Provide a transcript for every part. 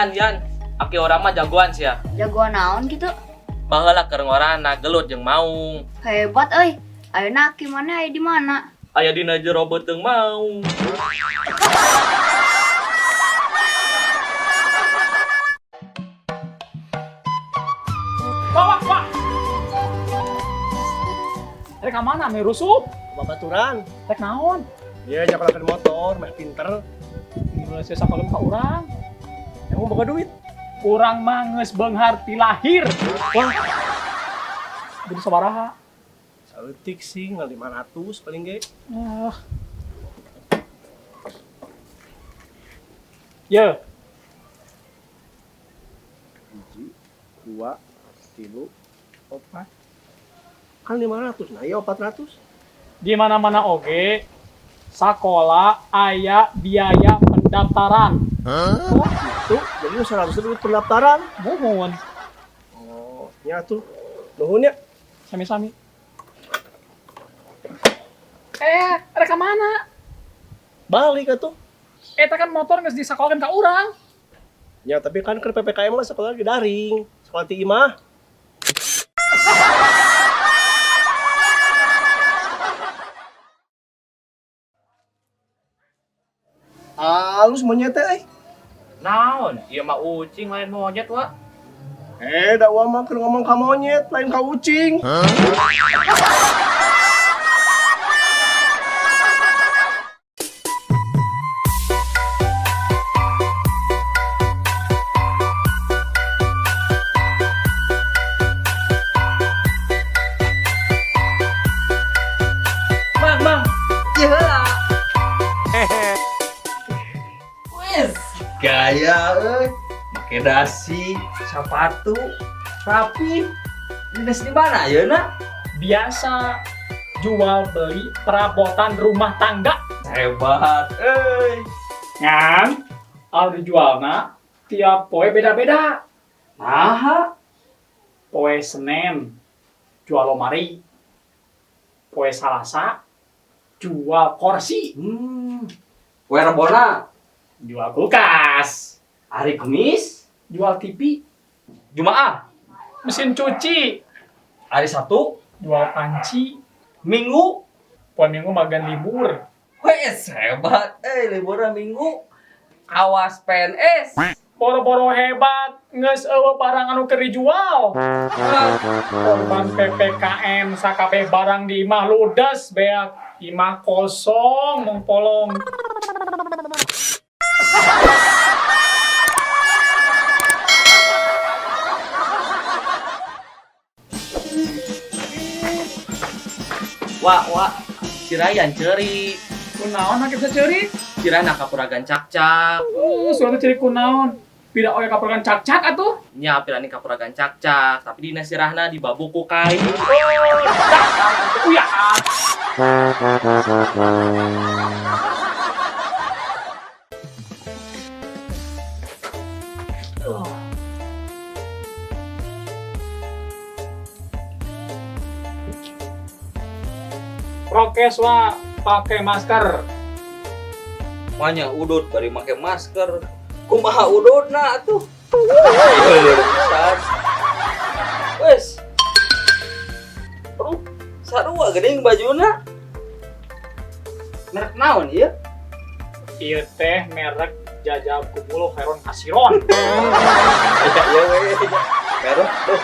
Yan, Yan. Aki urang mah jagoan sia. Jagoan naon gitu? Baheula keur ngorana gelut jeung maung. Hebat euy. Ayeuna aki maneh aya di mana? Aya dina jero beuteung maung. Wah, wah, wah. Rek ka mana mi rusuh? Babaturan. Rek naon? Dia nyakolakeun motor, meh pinter. Mun sia sakola ka urang. Emang boga duit? Urang mah geus beunghar ti lahir. Wah. Jadi sabaraha? Saeutik sih, ngan 500 paling ge. Ah. Ye. 1, 2, 3, 4. Kan 500, nah iya 400. Di mana-mana oge, sakola aya biaya pendaftaran. Hah? Oh, gitu. Jadi nu 100 duit pendaftaran. Muhun. Oh, nya tuh. Nuhun ya. Sami-sami. Rek ka mana? Balik atuh. Eta kan motor geus disakolakeun ka urang. Ya, tapi kan keur PPKM mah sekolah di daring, sekolah ti imah. Halus monyet teh euy. Naon? Ieu mah ucing lain monyet, Wak. Da uang mah keur ngomong ka monyet, lain ka ucing. Hah? Mang, mang. Ieu heula. Wes, gaya euy. Make dasi, sepatu, rapi. Dinas di mana ayeuna? Biasa jual beli perabotan rumah tangga. Hebat euy. Ngan, anu dijualna tiap poe beda-beda. Naha? Poe Senin jual lemari. Poe Salasa jual kursi. Poe Rebona jual kulkas. Hari Kamis jual TV. Jumaah mesin cuci. Hari Sabtu jual panci. Minggu poe Minggu magan libur. Wes hebat liburan Minggu. Awas PNS. Boro-boro hebat geus eueuh barang anu keur dijual. Korban PPKM sakabeh barang di imah ludes beak, imah kosong mung polong. Wak, wak, si Ryan ceri. Kunaon make bisa ceri? Si Ryan kapuragan cakcak. Suatu ceri kunaon? Tidak oge kapuragan cakcak atuh? Nya, pirani kapuragan cakcak, tapi dina sirahna dibabuk ku kain. Oh, dasar uya. Prokes wa pakai masker. Manya udut bari make masker. Kumaha udutna atuh? Wes. Aduh, sarua geuning bajuna. Merek naon ieu? Ieu teh merek Jajal Kumulo Heron Kasiron. Ya we. Merek tuh.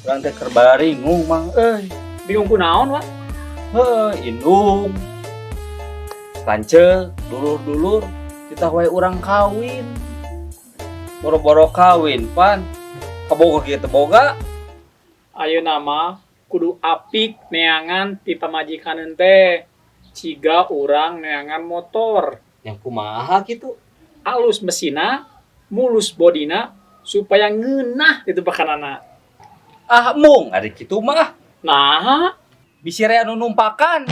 Urang teh keur baringung mang euy. Bingung kunaon, Wak? Heuh, indung. Lanceuk, dulur-dulur, kita wae urang kawin. Boro-boro kawin, pan. Kaboga kieu teh boga. Ayeuna mah kudu apik neangan ti pamajikaneun teh. Ciga urang neangan motor. Yang kumaha kitu? Alus mesina, mulus bodina supaya ngeunah itu pakanana. Ah, mung ari kitu mah. Nah, bisi rea nu numpakan.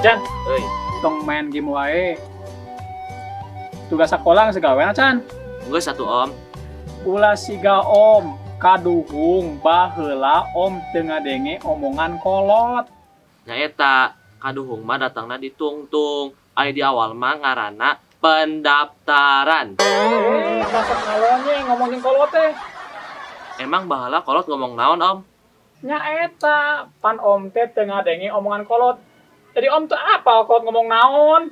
Ojan, euy, tong main game wae. Tugas sekolah geus gawe Chan. Geus atuh Om. Ulah siga Om, kaduhung baheula Om teu ngadenge omongan kolot. Nya eta, kaduhung mah datangna ditungtung. Ari di awal mah ngaranna pendaftaran. Eh, dasar ngalonye ngomongin kolot teh. Emang baheula kolot ngomong naon Om? Nya eta, pan Om teh teu ngadenge omongan kolot. Jadi Om tuh apa kolot ngomong naon?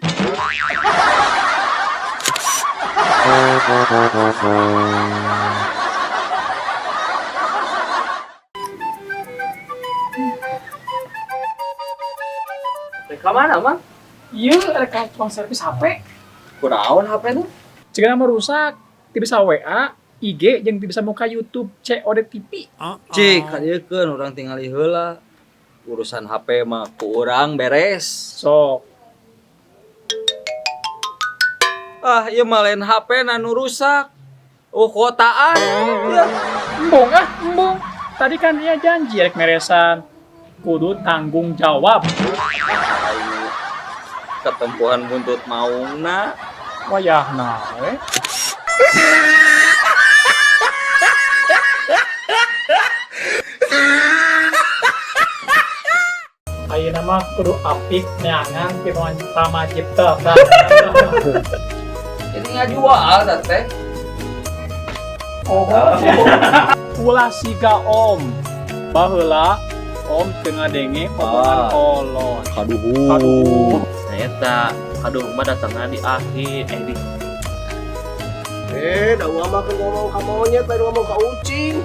Rek ka mana, Mang? Ieu rek ka tukang servis HP. Kunaon HP tuh? Jika nama rusak, teu bisa WA, IG, jeung teu bisa muka YouTube, COD TV. Cik, kadiekeun urang tingali heula. Urusan HP mah ku urang beres. Sok, Ah, ieu mah lain HP na nu rusak. Oh, kuotaan. Ya. embung ah, embung. Tadi kan dia janji rek meresan. Kudu tanggung jawab. Aing ketempuhan buntut maungna. Wayahna we. Ayeuna mah kudu apik neangan ti pamajipta. Jadi ngajual teh. Oh. Ulah siga Om. Baheula Om teu ngadenge omongan kolot. Kaduhung. Kaduhung. Nya eta, kaduhung mah datangna di akhir eh di Eh, da uang mah keur ngomong ka monyet, lain ngomong ka ucing.